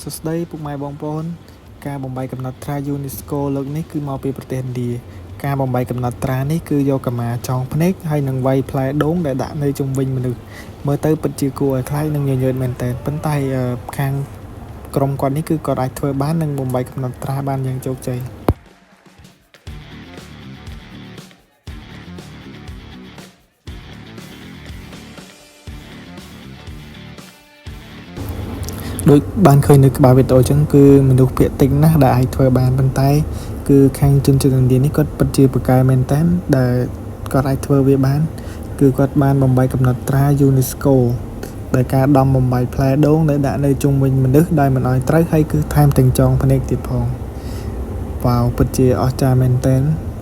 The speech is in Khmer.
សួស្តីពុកម៉ែបងប្អូនការបំបីកំណត់ត្រា UNESCO លើកនេះគឺមកពីប្រទេសឥណ្ឌាការបំបីកំណត់ត្រានេះគឺយកកម្មាចងភ្នែកហើយនឹងវាយផ្លែដូងដែលដាក់នៅជុំវិញមនុស្សមើលទៅពិតជាគួរឲ្យខ្លាចនិងញញើតមែនទែនប៉ុន្តែខាងក្រុមគាត់នេះគឺគាត់អាចធ្វើបាននិងបំបីកំណត់ត្រាបានយ៉ាងជោគជ័យ ដូចបានឃើញនៅក្បាលវីដេអូចឹងគឺមនុស្សភាគតិចណាស់ដែលអាចធ្វើបានប៉ុន្តែគឺខាងជនជាតិឥណ្ឌានេះគាត់ពិតជាពូកែមែនតើដែលគាត់អាចធ្វើវាបានគឺគាត់បានបំបីកំណត់ត្រា UNESCO ដោយការដំបំបីផ្លែដូងដែលដាក់នៅជុំវិញមនុស្សដោយមិនឲ្យត្រូវហើយគឺថែមទាំងចងភ្នែកទៀតផងវ៉ាវពិតជាអស្ចារ្យមែនទែន។